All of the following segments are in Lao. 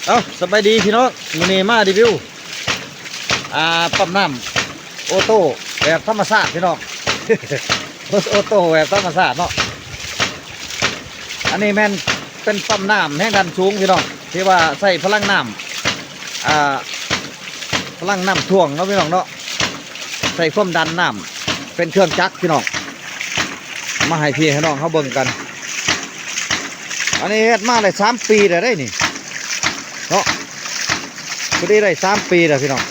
ເອົ້າ ສະບາຍດີພີ່ນ້ອງ ມື້ນີ້ມາຣີວິວ ອ່າ ປ້ຳນ້ຳໂອໂຕ້ແບບທຳມະຊາດພີ່ນ້ອງ ໂອໂຕ້ແບບທຳມະຊາດເນາະ. ອັນນີ້ແມ່ນເປັນປ້ຳນ້ຳແຮງດັນສູງພີ່ນ້ອງ ທີ່ວ່າໃຊ້ພະລັງນ້ຳ ອ່າ ພະລັງນ້ຳຖ່ວງເນາະພີ່ນ້ອງເນາະ ໃຊ້ຄວາມດັນນ້ຳ ເປັນເຄື່ອງຈັກພີ່ນ້ອງ ມາໃຫ້ພີ່ໃຫ້ນ້ອງເຮົາເບິ່ງກັນ. ອັນນີ້ເຮັດມາໄດ້ສາມປີແລ້ວເດ້ນີ້ເນາະ ພໍດີໄດ້ສາມປີແລ້ວພີ່ນ້ອງ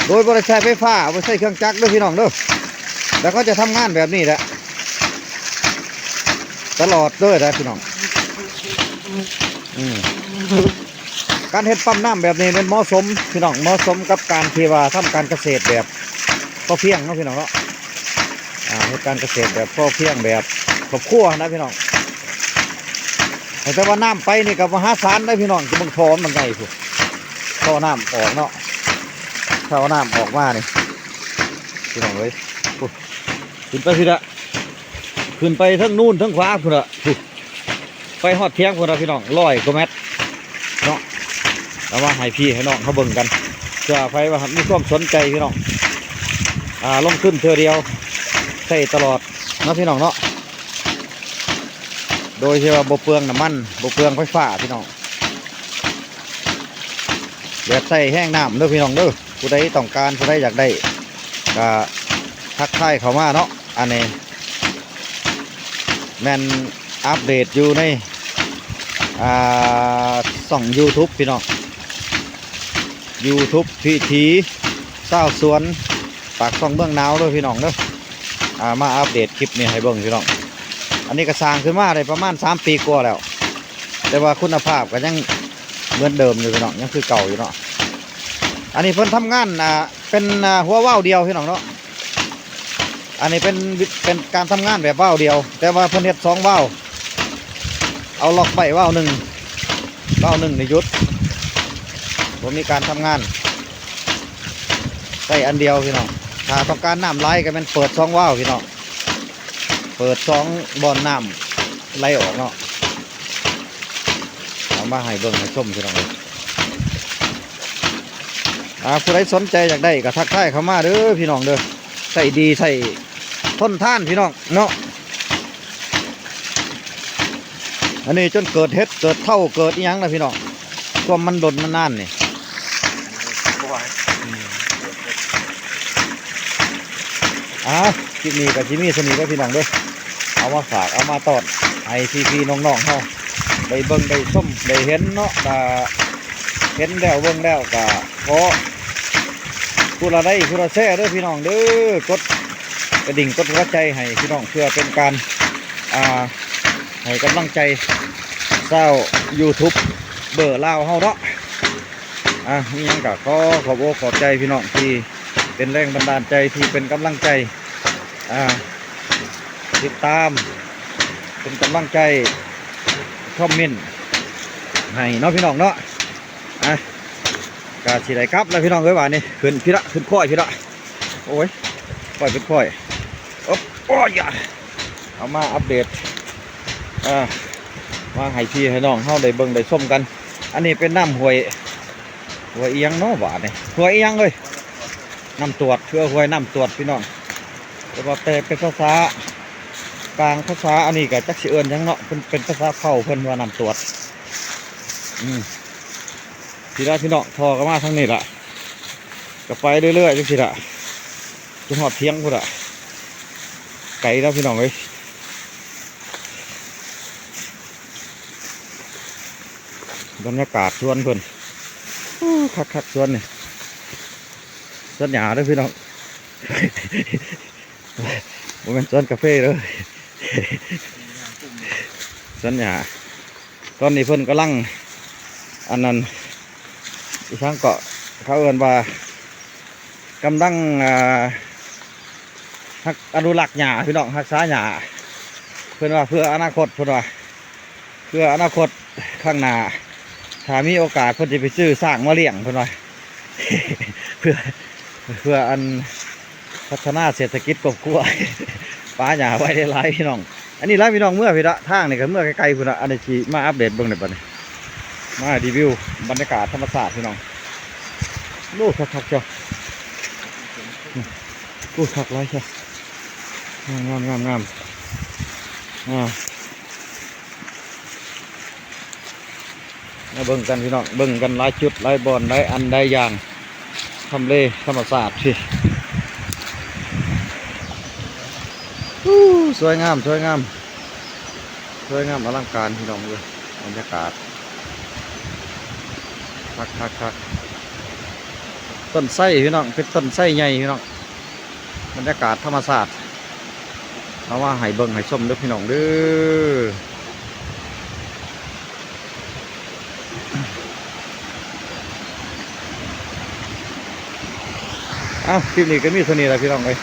ໂດຍບໍ່ໄດ້ໃຊ້ໄຟຟ້າ ບໍ່ໃຊ້ເຄື່ອງຈັກເດີພີ່ນ້ອງເດີ ແລ້ວເຂົາຈະທຳງານແບບນີ້ແຫຼະຕະຫຼອດເດີນະພີ່ນ້ອງ. ອືມ ການເຮັດປ້ຳນ້ຳແບບນີ້ແມ່ນເໝາະສົມພີ່ນ້ອງ ເໝາະສົມກັບການທີ່ວ່າທຳການກະເສດແບບພໍພຽງເນາະພີ່ນ້ອງເນາະ ອ່າ ເຮັດການກະເສດແບບພໍພຽງແບບຄອບຄົວນະພີ່ນ້ອງ. ແຕ່ວ່ານ້ຳໄປນີ້ກໍມະຫາສານເດ້ພີ່ນ້ອງ ຈະເບິ່ງທໍ່ມັນໃຫຍ່ພຸ້ນ ທໍ່ນ້ຳອອກເນາະ ທໍ່ນ້ຳອອກມານີ້ພີ່ນ້ອງເອີຍ ພຸ້ນ ຂຶ້ນໄປພຸ້ນລະ ຂຶ້ນໄປເທິງນູນເທິງຂວາພຸ້ນລະ ພຸ້ນ ໄປຮອດຖຽງພຸ້ນລະພີ່ນ້ອງ ຮ້ອຍກວ່າແມັດເນາະ. ເອົາມາໃຫ້ພີ່ໃຫ້ນ້ອງເຮົາເບິ່ງກັນ ເພື່ອໃຜວ່າມີຄວາມສົນໃຈພີ່ນ້ອງ ອ່າ ລົງທຶນເທື່ອດຽວ ໃຊ້ຕະຫຼອດເນາະພີ່ນ້ອງເນາະ ໂດຍທີ່ວ່າບໍ່ເປືອງນ້ຳມັນ ບໍ່ເປືອງໄຟຟ້າພີ່ນ້ອງ ແບບໃຊ້ແຮງນ້ຳເດີພີ່ນ້ອງເດີ. ຜູ້ໃດຕ້ອງການ ຜູ້ໃດຢາກໄດ້ ກໍທັກທາຍເຂົ້າມາເນາະ. ອັນນີ້ແມ່ນອັບເດດຢູ່ໃນ ອ່າ ຊ່ອງຢູທູບພີ່ນ້ອງ ຢູທູບວິຖີຊາວສວນ ປາກຊ່ອງເມືອງໜາວເດີພີ່ນ້ອງເດີ. ອ່າ ມາອັບເດດຄລິບນີ້ໃຫ້ເບິ່ງພີ່ນ້ອງ. ອັນນີ້ກໍສ້າງຂຶ້ນມາໄດ້ປະມານສາມປີກວ່າແລ້ວ ແຕ່ວ່າຄຸນນະພາບກໍຍັງເໝືອນເດີມຢູ່ພີ່ນ້ອງ ຍັງຄືເກົ່າຢູ່ເນາະ. ອັນນີ້ເພິ່ນທຳງານ ອ່າ ເປັນ ອ່າ ຫົວວາວດຽວພີ່ນ້ອງເນາະ. ອັນນີ້ເປັນ ເປັນການທຳງານແບບວາວດຽວ ແຕ່ວ່າເພິ່ນເຮັດສອງວາວ ເອົາລັອກໄວ້ວາວໜຶ່ງ ວາວໜຶ່ງນີ້ຢຸດ ບໍ່ມີການທຳງານ ໃຊ້ອັນດຽວພີ່ນ້ອງ. ຖ້າຕ້ອງການນ້ຳຫຼາຍກໍແມ່ນເປີດສອງວາວພີ່ນ້ອງ ເປີດສອງບ່ອນນ້ຳໄຫຼອອກເນາະ. ເອົາມາໃຫ້ເບິ່ງໃຫ້ຊົມພີ່ນ້ອງເອີຍ. ອ່າ ຜູ້ໃດສົນໃຈຢາກໄດ້ກໍທັກທາຍເຂົ້າມາເດີພີ່ນ້ອງເດີ. ໃຊ້ດີ ໃຊ້ທົນທານພີ່ນ້ອງເນາະ. ອັນນີ້ຈົນເກີດເຫັດ ເກີດເທົ້າ ເກີດອີ່ຫຍັງນະພີ່ນ້ອງ ຄວາມມັນດົນມັນນານນີ້. ອ່າ ຄລິບນີ້ກໍຊິມີສ່ຳນີ້ເດີພີ່ນ້ອງເດີ. ເອົາມາຝາກ ເອົາມາຕ້ອນໃຫ້ພີ່ໆນ້ອງໆເຮົາໄດ້ເບິ່ງໄດ້ຊົມໄດ້ເຫັນເນາະ. ກໍເຫັນແລ້ວເບິ່ງແລ້ວກໍຂໍຜູ້ລະໄລ ຜູ້ລະແຊເດີພີ່ນ້ອງເດີ. ກົດກະດິ່ງ ກົດຫົວໃຈໃຫ້ພີ່ນ້ອງ ເພື່ອເປັນການ ອ່າ ໃຫ້ກຳລັງໃຈຊາວຢູທູບເບີລາວເຮົາເນາະ. ອ່າ ມີຫຍັງກໍຂໍຂອບອົກຂອບໃຈພີ່ນ້ອງທີ່ເປັນແຮງບັນດານໃຈ ທີ່ເປັນກຳລັງໃຈ ອ່າ ຕິດຕາມ ເປັນກຳລັງໃຈ ຄອມເມັນໃຫ້ເນາະພີ່ນ້ອງເນາະ. ອ່ະ ກະຊິໄດ້ກັບແລ້ວພີ່ນ້ອງເອີຍ ບາດນີ້ ຂຶ້ນພີ້ລະ ຂຶ້ນຄ້ອຍພີ້ລະ. ໂອ້ຍ ຄ່ອຍເປັນຄ່ອຍ ໂອ້ ໂອ້ຍ ເອົາມາອັບເດດ ອ່າ ມາໃຫ້ພີ່ໃຫ້ນ້ອງເຮົາໄດ້ເບິ່ງໄດ້ຊົມກັນ. ອັນນີ້ເປັນນ້ຳຫ້ວຍ ຫ້ວຍອີ່ຫຍັງເນາະບາດນີ້ ຫ້ວຍອີ່ຫຍັງເອີຍ? ນ້ຳຕວດ ເຄືອຫ້ວຍນ້ຳຕວດພີ່ນ້ອງ. ແຕ່ວ່າແປເປັນພາສາກາງ ພາສາອັນນີ້ກໍຈັກຊິເອີ້ນຫຍັງເນາະ ເປັນ ເປັນພາສາເຜົ່າເພິ່ນວ່ານ້ຳຕວດ. ອືມ ພີ້ລະພີ່ນ້ອງ ທໍ່ກໍມາທາງນີ້ລະ ກໍໄປເລື້ອຍໆ ຈັ່ງຊີ້ລະ ຈົນຮອດຖຽງພຸ້ນລະ. ໄກແລ້ວພີ່ນ້ອງເອີຍ ບັນຍາກາດສວນເພິ່ນ ໂອ້ ຄັກໆ ສວນນີ້ ສວນຫຍ້າເດີພີ່ນ້ອງ ບໍ່ແມ່ນສວນກາເຟເດີ ສວນຫຍ້າ. ຕອນນີ້ເພິ່ນກຳລັງ ອັນນັ້ນ ອີ່ຫຍັງເກາະ ເຂົາເອີ້ນວ່າ ກຳລັງ ອ່າ ຮັກ ອະນຸລັກຫຍ້າພີ່ນ້ອງ ຮັກສາຫຍ້າ ເພິ່ນວ່າເພື່ອອະນາຄົດ ເພິ່ນວ່າ ເພື່ອອະນາຄົດຂ້າງໜ້າ ຖ້າມີໂອກາດເພິ່ນຊິໄປຊື້ຊ້າງມາລ້ຽງ ເພິ່ນວ່າ ເພື່ອ ເພື່ອອັນ ພັດທະນາເສດຖະກິດຄອບຄົວ ປາຫຍ້າໄວ້ຫຼາຍໆ ພີ່ນ້ອງ. ອັນນີ້ລະພີ່ນ້ອງ ເມືອພີ້ລະ ທາງນີ້ກໍເມືອໄກໆ ພຸ້ນລະ. ອັນນີ້ຊິມາອັບເດດເບິ່ງໃນບັດນີ້ ມາຣີວິວບັນຍາກາດທຳມະຊາດພີ່ນ້ອງ. ໂອ້ ຄັກໆ ເຈົ້າ. ໂອ້ ຄັກຫຼາຍເຈົ້າ. ງາມໆໆໆ ອ່າ ມາເບິ່ງກັນພີ່ນ້ອງ, ເບິ່ງກັນຫຼາຍຈຸດຫຼາຍບ່ອນ ຫຼາຍອັນຫຼາຍຢ່າງ. ທຳເລທຳມະຊາດທີ່ ອູ້ ສວຍງາມ ສວຍງາມ ສວຍງາມອະລັງການພີ່ນ້ອງເອີຍ. ບັນຍາກາດຄັກໆໆ. ຕົ້ນໄຊພີ່ນ້ອງ, ເປັນຕົ້ນໄຊໃຫຍ່ພີ່ນ້ອງ. ບັນຍາກາດທຳມະຊາດ ເອົາມາໃຫ້ເບິ່ງໃຫ້ຊົມເດີພີ່ນ້ອງເດີ. ເອົ້າ ຄລິບນີ້ກໍມີເທົ່ານີ້ລະພີ່ນ້ອງເອີຍ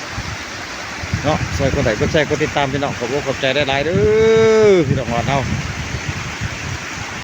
ເນາະ. ຊ່ວຍກົດໄລ ກົດແຊ ກົດຕິດຕາມພີ່ນ້ອງ, ຂອບອົກຂອບໃຈຫຼາຍໆເດີພີ່ນ້ອງບ້ານເຮົາ.